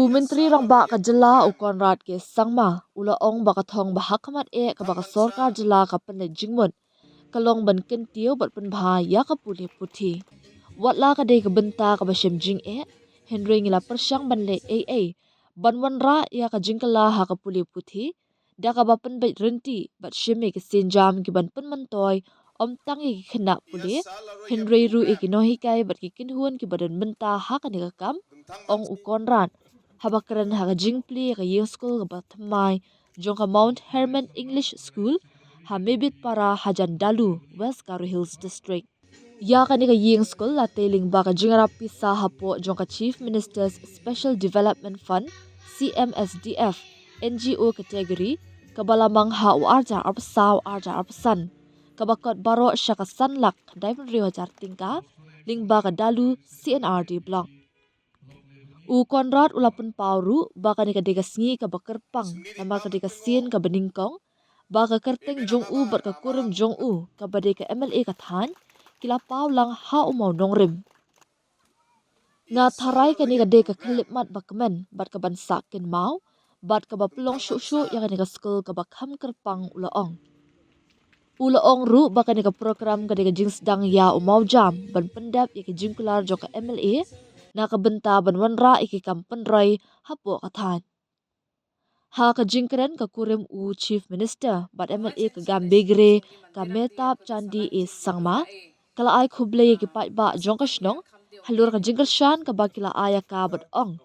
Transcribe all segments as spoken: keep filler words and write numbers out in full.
U Myntri Rangbah ka jylla u Conrad K Sangma u la ong ba ka thong ba hakhmat eh kaba ka sorkar jylla ka pynleit jingmut ka long ban kyntiew bad pynbha ïa ka pule puthi. Wat la ka dei ka bynta kaba shem jingeh, hynrei ngi la pyrshang ban leh ei ei ban wanrah ïa ka jingkylla ha ka pule puthi da kaba pynbeit rynti bad shim ïa ki sienjam kiban pynmyntoi ym tang ïa ki khynnah pule, hynrei ruh ïa ki nonghikai bad ki kynhun kiba don bynta ha kane ka kam, ong u Conrad haba kren ha ka jingplie ïa ka ïing skul kaba thymmai jong ka Mount Hermon English School ha Mebitpara hajan Dalu, West Garo Hills District. Ïa kane ka ïing skul la tei lyngba ka jingïarap pisa hapoh jong ka Chief Minister's Special Development Fund, C M S D F, N G O category, kaba la mang ha u arhajar arphew saw arhajar arphew san, kaba kot baroh sha ka san lak khyndai phew hynriew hajar tyngka, lyngba ka Dalu C and R D block. U Conrad u la pynpaw ruh ba kane ka dei ka sngi kaba kyrpang namar ka dei ka sien kaba nyngkong ba ka kyrteng jong u bad ka kurim jong u kaba dei ka M L A ka thaiñ ki la paw lang ha u mawnongrim. Nga tharai kane ka dei ka khyllipmat ba kmen bad kaban sah kynmaw bad kaba pynlong shuh shuh ïa kane ka skul kaba kham kyrpang, u la ong. U la ong ruh ba kane ka program ka dei ka jingsdang ïa u mawjam ban pyndep ïa ka jingkular jong ka M L A na ka bynta ban wanrah ïa ki kam pynroi hapoh ka thaiñ. Ha ka jingkren ka kurim u Chief Minister bad M L A ka Gambegre, ka Mehtab Chandee A Sangma, ka la ai khublei ïa ki paidbah jong ka shnong halor ka jingkyrshan kaba ki la ai ïa ka bad ong,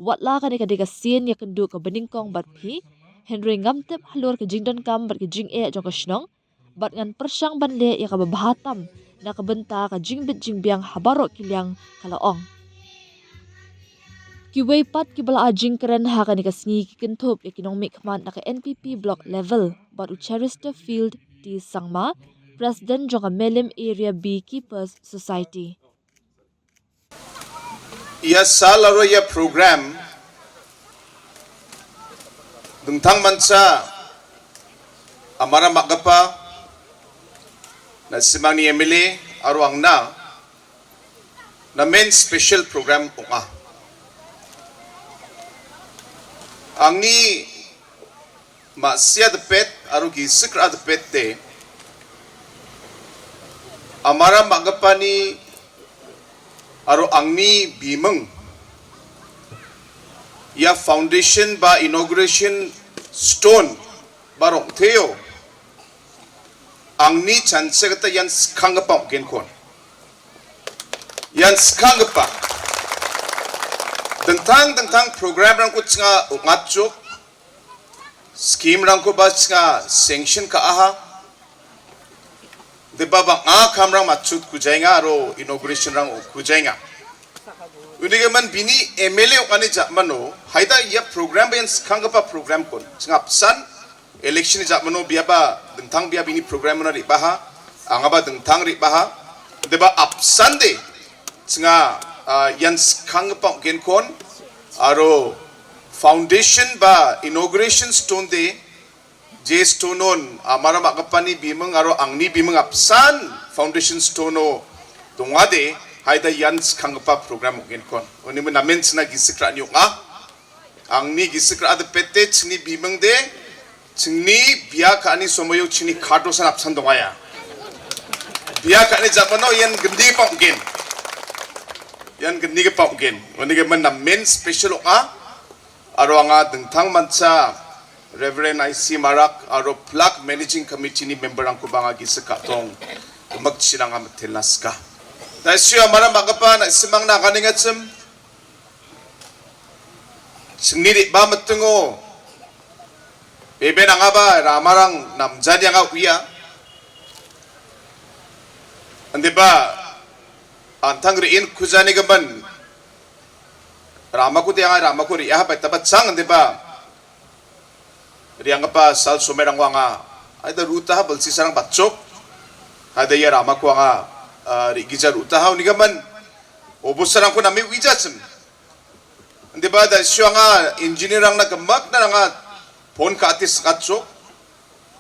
wat la kane ka dei ka sien ïakynduh kaba nyngkong bad phi, hynrei ngam tip halor ka jingdonkam bad ka jingeh jong ka shnong, bad ngan pyrshang ban leh ïa kaba bha tam na ka bynta ka jingbit jingbiang ha baroh ki liang, ka la ong. Kiwei pat kiba la ai jingkren ha kane ka sngi ki kynthup ïa ki nongmihkhmat na ka N P P block level bad u Cheristerfield T Sangma, President jong ka Melim Area Beekeepers Society. Ïa sa la roi ïa program dengtang mansa amara makgapa na simang ni M L A arwang na na men special program u nga. Angni ma sia depet aru gi sikra depet te amara makgapa ni aru angni bimeng ïa foundation ba inauguration stone ba rong theo. Angni chanse kata ïan skhang kapa ong gen kon. Ïan skhang kapa. Dengtang dengtang program rang ku chnga u ngat chuk. Scheme rang ku ba chnga sanction ka aha. Deba ba nga kam rang machut ku jai nga aro inauguration rang ku jai nga. Uni ke man bini M L A ong ani jak mano. Haida ïa program ba ïan skhang kapa program kon. Chnga psan. Election ni jak mano bia ba dengtang bia bini program mano ri baha. Anga ba dengtang ri baha. Deba apsan de. Chnga ïan skhang kapa ong gen kon. Aro foundation ba inauguration stone de. Je stone on amara makgapa ni bimeng aro angni bimeng apsan foundation stone o. Dongwa de haida ïan skhang kapa program ong gen kon. Oni men amen chna gi sikra ni ong ah. Angni gi sikra ade pete chni bimeng de. Chni bia ka ani somoyo chni khado san apsan dongaya. Bia ka ani japano ïan gndi pa ong gen. Ïan gndi ke pa ong gen. Oni ke men amen special ong ah. Aro anga dengtang mansa Reverend I C Marak aro plak managing committee ni member angku banga gi seka tong. Mak chirang am tel naska. Da sio amara makgapa na simang na kaning achem. Sengni di ba metengo. Bebe nanga ba ramarang namjani anga uya. Ande ba antang ri in kujani gaban. Rama ku tiang ai rama ku ri ah bai tabat sang ande ba. Riang apa sal somai rang wanga. Ai da ruta ha balsi sarang bachok. Hai da ya rama ku anga ri gija ruta ha uni gaman. Obu sarang ku nami wija sem. Ande ba da sio anga engineer rang na gemak na ranga pon ka atis kachok.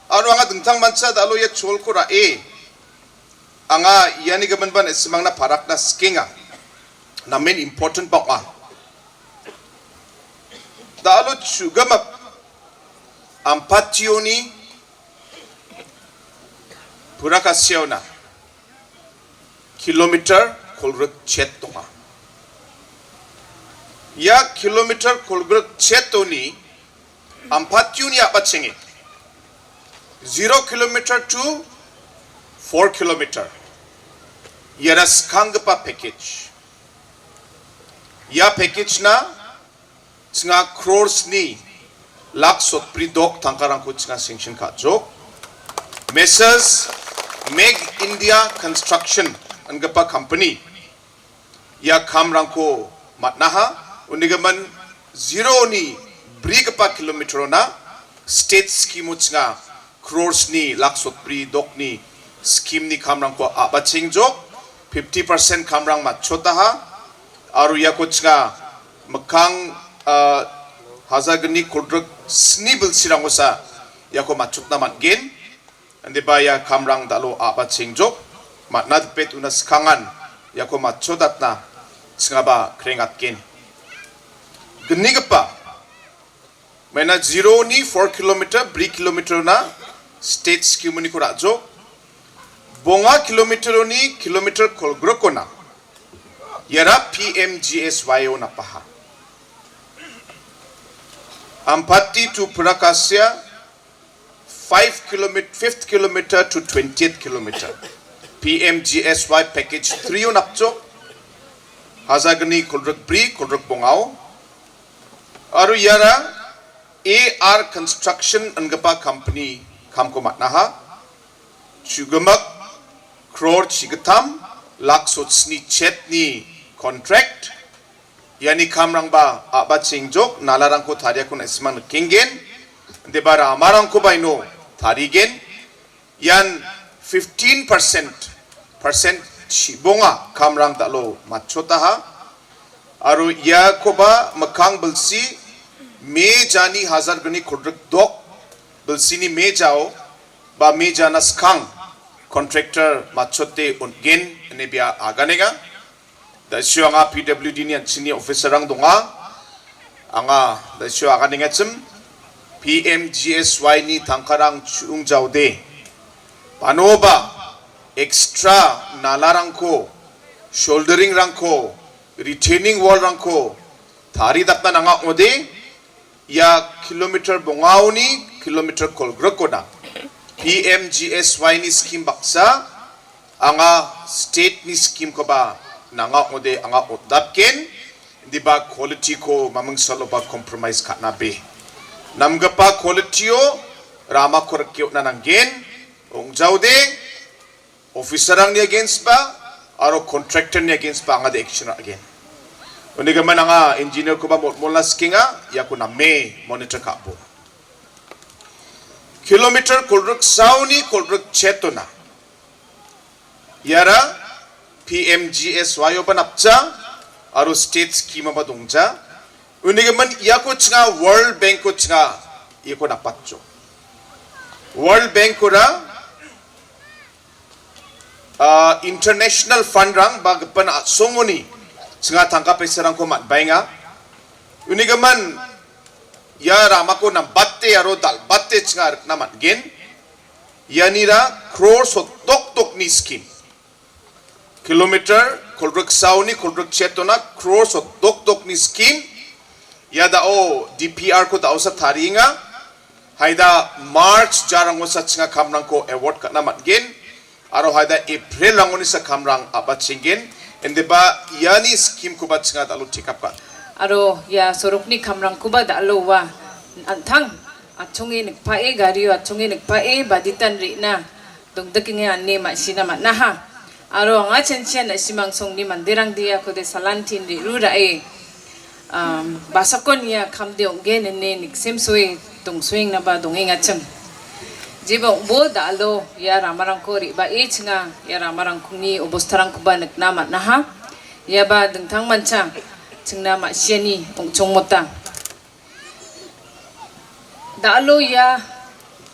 Anu anga dengtang mansa da lo ya chol ku ra e. Anga yani gaman ban simang na parak na skinga. Na main important bak ah. Da lut shuh gamap Ampati oni Purakasia ona kilometer kulruk chet tonga. Ia kilometer kulruk chet oni Ampati oni apa chengi zero kilometer to four kilometer. Ia da skang gepa package. Ia package na chnga crores ni lak sotpri dok tangkarangku chnga sanction ka jok. Messrs Meg India Construction an gepa company. Ia kamrangku matnaha unigaman zero ni bri gepa kilometer na state scheme chnga crores ni lak sotpri dok ni scheme ni kamrangku apa chengjok fifty percent kamrang machotaha. Aru ia ko chnga mekang hazagni kudruk sni belsirang usa ia ko machut na matgen. Ande ba ia kamrang dalo apa chengjok matna depet una skangan ia ko machut atna chnga ba krengat gen. Gni gepa mena zero ni four kilometer bri kilometer na state scheme ni kura jok. Bonga kilometer ni kilometer kolgrokona iara P M G S Y O na paha. Ampati to Purakasia five kilometer, fifth kilometer to twentieth kilometer. P M G S Y package three on apcho hazagni kulruk bri kulruk bongao. Aru iara A R Construction an gepa company kamko matnaha shugamak crore chigatam lak sot sni chet ni contract. Ia ni kamrang ba apa chengjok nalarangku tharia kuna ismang kingen. Debara amarangku baino tharigen. Ian fifteen percent percent chibonga kamrang dalo machotaha. Aru ia koba mekang belsi me jani hazar gni kudruk dok belsi ni me jao ba me jana skang contractor machote untgen ne bia aganega. Da shu anga P W D ni an sini officer rang donga anga da shu aganega chim P M G S Y ni tangkarang chung jao de panoba extra nalarangko shouldering rangko retaining wall rangko thari dapna nanga ode. Ia kilometer bongauni kilometer kolgrokona P M G S Y ni scheme baksa anga state ni scheme koba nanga ode anga otdapken. Diba quality ko mamang saloba compromise katna be namgapa quality o rama korkio na nanggen. Ong jao de officer ang ni against ba aro contractor ni against ba anga de action again. Uni gaman anga engineer koba mot mola skinga ia kuna me monitor kapo. Kilometer kulruk sauni kulruk chetona iara P M G S Y o banapcha aro state scheme ba dongcha. Uni gaman ia ko chnga World Bank ko chnga ia ko napatcho. World Bank ko ra international fund rang ba gepan asongoni chnga tangka pesa rang ko mat bainga. Uni gaman ia rama ko nam batte aro dal batte chnga rkna mat gen. Ia ni ra crore so tok tok ni scheme kilometer kulruk sauni kulruk chetona crore so tok tok ni scheme. Ia da o D P R ko da o sa tharinga. Haida March jarang o sa chnga kamrang ko award kana matgen. Aro haida April rang oni sa kamrang apa chinggen. Ende ba ia ni scheme ko ba chnga da lo take up ka. Aro ia sorok ni kamrang ko ba da lo wa antang achungi nikpa e gari achungi nikpa e baditan ri na. Dongdek nge anne ma sina ma naha. Aro nga chen chen na simang song ni mandirang dia ko de salantin di rura e. Basakon ia kam de ong gen ne nik sem soi dong soing na ba dong ing achem. Jiba bo da alo ia ramarang ko ri ba e chinga ia ramarang ko ni obostarang ko ba nek na ma naha. Ia ba dengtang mancha chingna ma siani ong chong mota. Da alo ia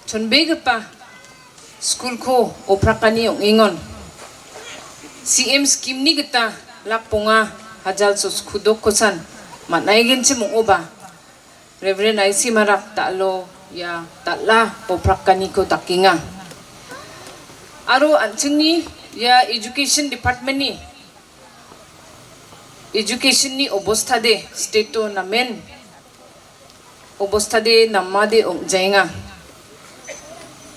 chonbe gepa skul ko oprakani ong ingon. C M scheme ni geta lak ponga hajal so skudok kosan. Mat nai gen chimung oba. Reverend Aisi Marak, da lo ïa da la poprak kani ko takinga. Aro an chingni ïa education department ni, education ni obostha de state to namen obostha de namade ong jainga.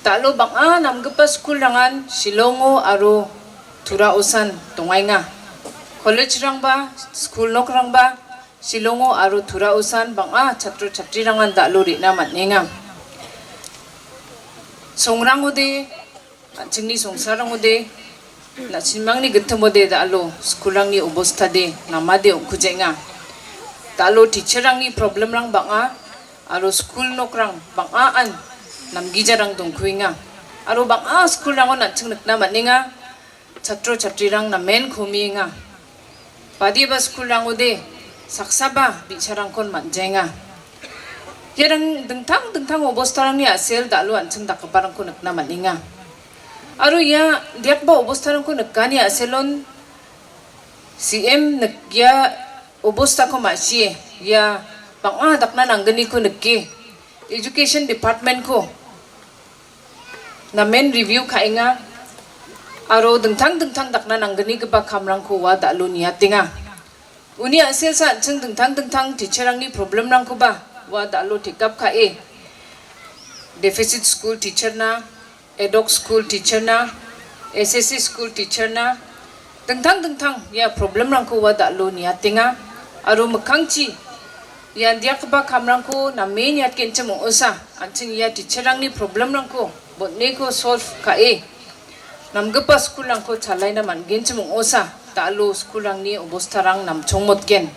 Da lo banga namgepa school rangan Shillongo aro Tura Osan tongainga. College rangba, school nok rangba, Shillongo aro Tura Osan banga chatro chatri rangan da lo rina matninga. Songrang ode, chingni songsar rang ode, na chimang ni getem ode da lo school rang ni obostha de namade ong kujenga. Da lo teacher rang ni problem rang banga, aro school nok rang banga an namgija rang dongkuinga. Aro banga school rang on na ching nekna matninga, chatro chatri rang namen khomi nga. Padi ba school rang ode saksa ba bichar rang kon man jenga. Ïa rang dengtang dengtang obostha rang ni asel da lo an ching dak ba rang kon nekna matninga. Aro ïa diak ba obostha rang kon nekani aselon C M nek ïa obostha ko ma sie ïa banga dakna nanggeni ko neke education department ko namen review khainga. Aro dengtang dengtang dakna nanggeni keba kamrang ko wa da lo niatinga. Uni asel sa ching dengtang dengtang teacher rang ni problem rang ko ba wa da lo tikap khae. Deficit school teacher na, ad hoc school teacher na, S S C school teacher na, dengtang dengtang ïa problem rang ko wa da lo niatinga. Aro mekangchi ïa diak ba kamrang ko namen ïa ken chemong osa, an ching ïa teacher rang ni problem rang ko bot ne ko solve khae. Namgepa school rang ko chalai na man gen chemong osa, da lo school rang ni obostha rang nam chongmot gen.